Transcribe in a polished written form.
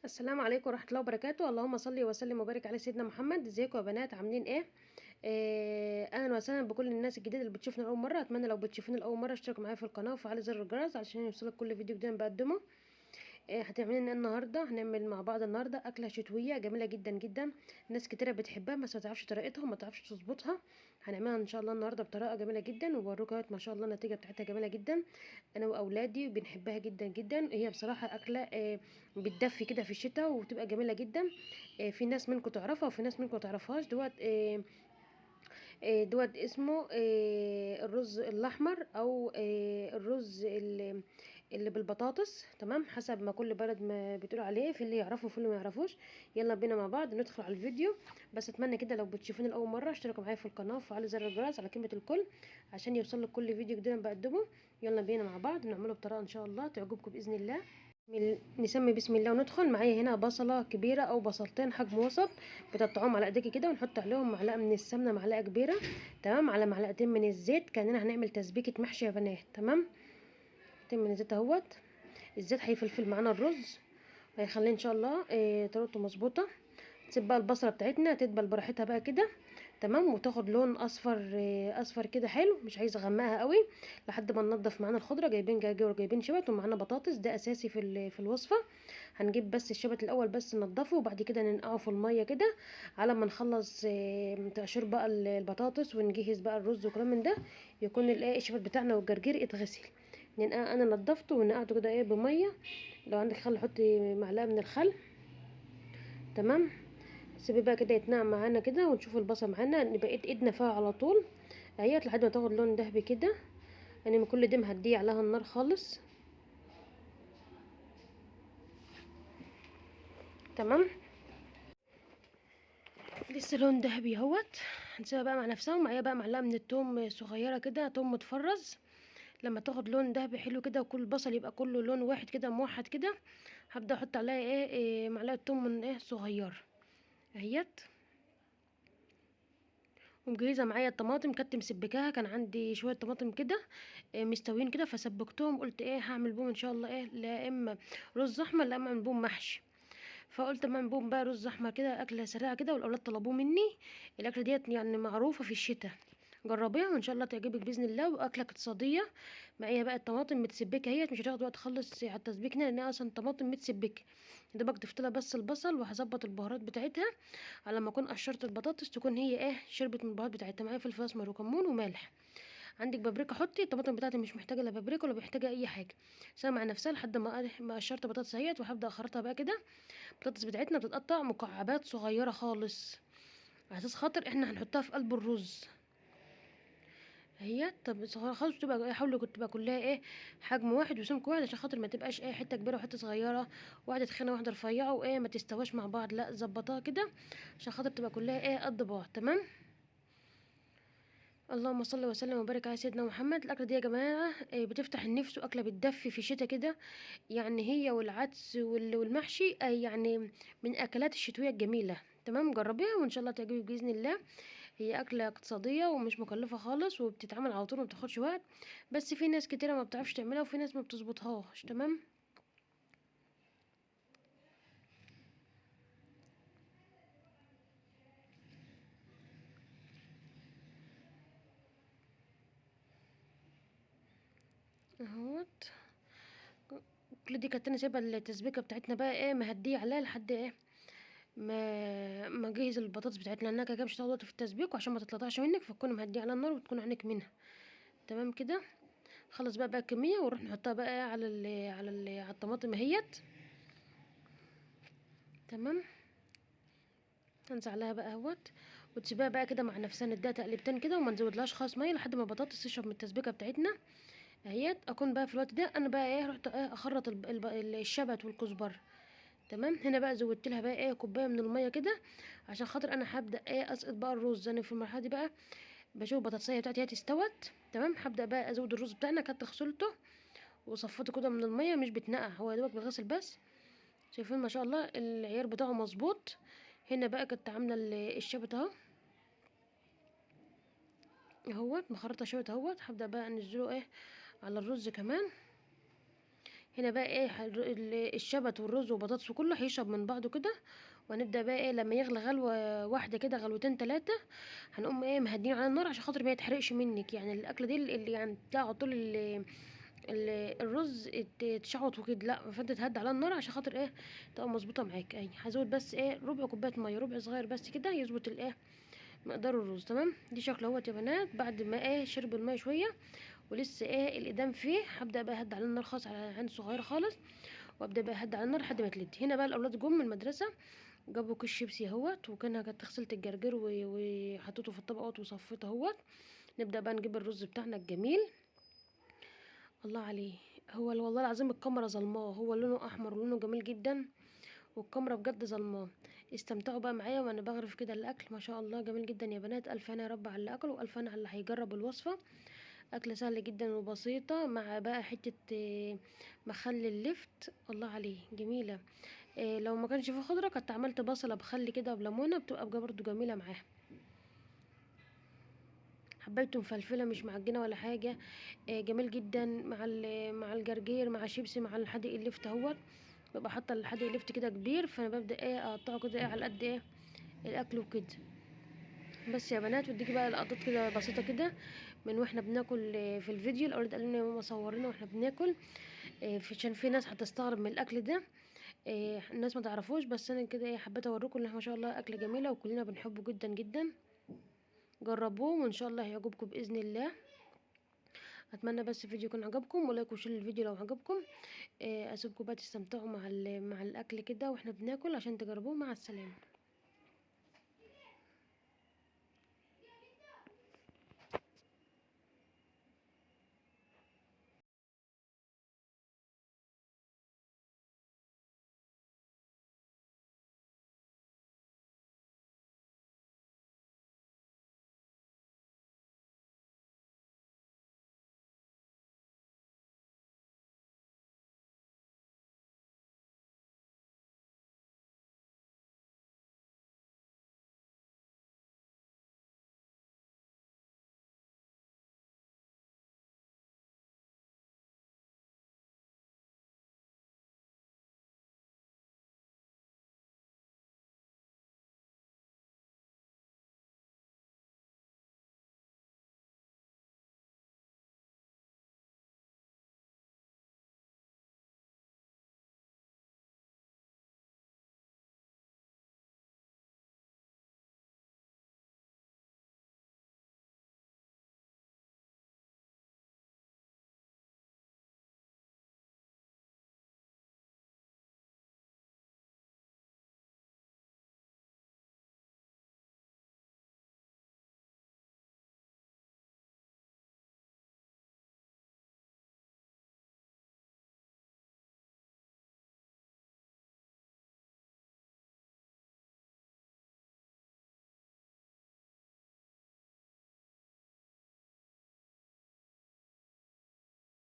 السلام عليكم ورحمة الله وبركاته. اللهم صل وسلم وبارك على سيدنا محمد. ازيكم يا بنات، عاملين ايه؟ اهلا وسهلا بكل الناس الجديدة اللي بتشوفنا لاول مرة. اتمنى لو بتشوفونا لاول مرة اشتركوا معايا في القناة وفعلوا زر الجرس عشان يوصلك كل فيديو جديد انا بقدمه. هتعمل لنا النهارده، هنعمل مع بعض النهارده اكله شتوية جميلة جدا جدا، ناس كتيرة بتحبها بس ما تعرفش طريقتها وما تعرفش تظبطها. هنعملها ان شاء الله النهارده بطريقة جميلة جدا، وبوريكم ما شاء الله النتيجة بتاعتها جميلة جدا. انا واولادي بنحبها جدا جدا. هي بصراحة اكله بتدفي كده في الشتاء وبتبقى جميلة جدا. في ناس منكم تعرفها وفي ناس منكم ما تعرفهاش. دوت دوت اسمه الرز الاحمر او الرز اللي بالبطاطس، تمام، حسب ما كل بلد ما بتقول عليه، في اللي يعرفه وفي اللي ما يعرفوش. يلا بينا مع بعض ندخل على الفيديو. بس اتمنى كده لو بتشوفوني لاول مرة اشتركوا معايا في القناة وفعلوا زر الجرس على كلمة الكل عشان يوصلك كل فيديو جديد انا بقدمه. يلا بينا مع بعض نعمله بطريقة ان شاء الله تعجبكم باذن الله. نسمي بسم الله وندخل. معايا هنا بصله كبيرة او بصلتين حجم وسط، بتقطعهم على ايديكي كده، ونحط عليهم معلقه من السمنة، معلقه كبيرة، تمام، على معلقتين من الزيت، كاننا هنعمل تسبيكه محشي يا بنات، تمام. معلقتين من الزيت اهوت. الزيت هيفلفل معانا الرز وهيخليه ان شاء الله طريقته مظبوطة. تسيب بقى البصله بتاعتنا تدبل براحتها بقى كده، تمام، وتاخد لون اصفر، اصفر كده حلو، مش عايزه اغمقها قوي لحد ما ننضف معانا الخضرة. جايبين جرجير وجايبين شبت ومعانا بطاطس، ده اساسي في الوصفة. هنجيب بس الشبت الاول بس ننضفه، وبعد كده ننقعه في المية كده على ما نخلص تقشير بقى البطاطس ونجهز بقى الرز وكلام من ده، يكون الشبت بتاعنا والجرجير اتغسل. ننقع، انا نضفته ونقعته كده بميه. لو عندك خل حطي معلقه من الخل، تمام. سيبيه بقى كده يتنقع معانا كده، ونشوف البصل معانا نبقى ايدنا فيها على طول اهيت لحد ما تاخد لون ذهبي كده. انا من كل دي مهديه عليها النار خالص، تمام. لسه لون ذهبي اهوت. هنسيبها بقى مع نفسها. ومعايا بقى معلقه من التوم صغيرة كده، توم متفرز. لما تاخد لون ذهبي حلو كده وكل البصل يبقى كله لون واحد كده موحد كده، هبدا احط عليها ايه معلقه توم من صغيرة اهيت. ومجهزه معايا الطماطم، كنت مسبكاها، كان عندي شوية طماطم كده مستويين كده فسبكتهم، قلت هعمل بهم ان شاء الله لا اما رز احمر لا اما اعمل بهم محشي. فقلت اما اعمل بهم بقى رز احمر كده، اكله سريعة كده، والاولاد طلبوه مني. الاكلة ديت يعني معروفة في الشتاء، جربيها وان شاء الله تعجبك باذن الله، واكله اقتصادية. معايا بقى الطماطم متسبكه اهيت، مش هتاخد وقت خالص على التسبيك لانها اصلا طماطم متسبكه. يا دوبك ضفت لها بس البصل، وهظبط البهارات بتاعتها على ما اكون قشرت البطاطس تكون هي شربت من البهارات بتاعتها. معايا فلفل اسمر وكمون وملح. عندك بابريكا حطي. الطماطم بتاعتي مش محتاجه لا بابريكا ولا محتاجه اي حاجة، سيبها مع نفسها لحد ما قشرت البطاطس اهيت. وهبدا اخرطها بقى كده. البطاطس بتاعتنا بتتقطع مكعبات صغيرة خالص على اساس خاطر احنا هنحطها في قلب الرز اهي. طب صغيرة خالص، تبقى حاولوا تبقى كلها حجم واحد وسمك واحد عشان خاطر ما تبقاش حتة كبيرة وحتة صغيرة، واحدة تخينة واحدة رفيعة، وايه ما تستواش مع بعض. لا ظبطها كده عشان خاطر تبقى كلها قد بعض، تمام. اللهم صل وسلم وبارك على سيدنا محمد. الاكلة دي يا جماعة بتفتح النفس، واكله بتدفي في الشتاء كده، يعني هي والعدس والمحشي يعني من اكلات الشتوية الجميلة، تمام. جربيها وان شاء الله تعجبك باذن الله. هي اكله اقتصادية ومش مكلفة خالص، وبتتعمل على طول وما بتاخدش وقت، بس في ناس كتيرة ما بتعرفش تعملها وفي ناس ما بتظبطهاش، تمام. اهوت كل دي كانت انا سايبه التسبيكه بتاعتنا بقى مهديه عليها لحد ما اجهز البطاطس بتاعتنا، لانها كده مش هتاخد وقت في التسبيك، وعشان ما تتلطعش منك فتكون مهديه على النار وتكون عينك منها، تمام كده. خلص بقى الكمية ونروح نحطها بقى على ال على ال على الطماطم اهيت، تمام. هنزع عليها بقى اهوت، وتسيبها بقى كده مع نفسها، نديها تقلبتين كده وما نزودلهاش خالص مية لحد ما البطاطس تشرب من التسبيكه بتاعتنا اهيت. اكون بقى في الوقت ده انا بقى رحت اخرط الشبت والكزبره، تمام. هنا بقى زودت لها بقى كوباية من المية كده عشان خاطر انا هبدا اسقط بقى الرز. انا في المرحلة دي بقى بشوف البطاطسيه بتاعتي هي استوت، تمام. هبدا بقى ازود الرز بتاعنا، كنت غسلته وصفيته كده من المية، مش بتنقع، هو يا دوبك بيتغسل بس. شايفين ما شاء الله العيار بتاعه مظبوط. هنا بقى كنت عامله الشبت اهو اهوت، مخرطه شبت اهوت. هبدا بقى انزله على الرز كمان. هنا بقى ايه الشبت والرز والبطاطس وكله هيشرب من بعضه كده. وهنبدا بقى ايه لما يغلي غلوه واحدة كده، غلوتين ثلاثة، هنقوم ايه مهديين على النار عشان خاطر ما يتحرقش منك. يعني الاكلة دي اللي يعني تلاقي على طول الرز اتشعوط وكده، لا، فانت تهدي على النار عشان خاطر ايه تبقى مظبوطة معاك. اهي هزود بس ايه ربع كوباية مية، ربع صغير بس كده يظبط الايه مقدار الرز. تمام، دي شكله اهوت يا بنات بعد ما ايه شرب المية شوية ولسه ايه الادام فيه. هبدا بقى اهدي على النار خالص، على عين صغيرة خالص، وابدا بقى اهدي على النار لحد ما تلد. هنا بقى الاولاد جم من المدرسة، جابوا كيس شيبسي اهوت، وكان كانت غسلت الجرجير وحطيته في الطبق اهوت وصفيته اهوت. نبدا بقى نجيب الرز بتاعنا الجميل. الله عليه، هو والله العظيم الكاميرا ظلماه، هو لونه احمر ولونه جميل جدا، والكاميرا بجد ظلماه. استمتعوا بقى معايا وانا بغرف كده الاكل، ما شاء الله جميل جدا يا بنات. الف هنا يا رب على اللي اكله، والف هنا على اللي هيجرب الوصفة. اكله سهلة جدا وبسيطة، مع بقى حتة مخلل اللفت، الله عليه جميلة. لو ما كانش في خضرة كنت عملت بصله بخل كده وبليمونه، بتبقى برضو جميلة معاها. حبيته مفلفله مش معجنه ولا حاجة، جميل جدا مع الجرجير، مع شيبسي، مع الحديق اللفت اهوت. ببقى حاطه الحديق اللفت كده كبير، فانا ببدا ايه اقطعه كده ايه على قد ايه الاكل وكده. بس يا بنات، وديكي بقى لقطات كده بسيطة كده من واحنا بناكل في الفيديو. الاولاد قالوا لنا يا ماما صورينا واحنا بناكل، عشان في ناس هتستغرب من الاكل ده، الناس ما تعرفوش، بس انا كده ايه حبيت اوريكم ان احنا ما شاء الله اكله جميلة وكلنا بنحبه جدا جدا. جربوه وان شاء الله هيعجبكم باذن الله. اتمنى بس الفيديو يكون عجبكم، و like و share الفيديو لو عجبكم. اسيبكم بقى تستمتعوا مع الاكل كده واحنا بناكل عشان تجربوه. مع السلامة.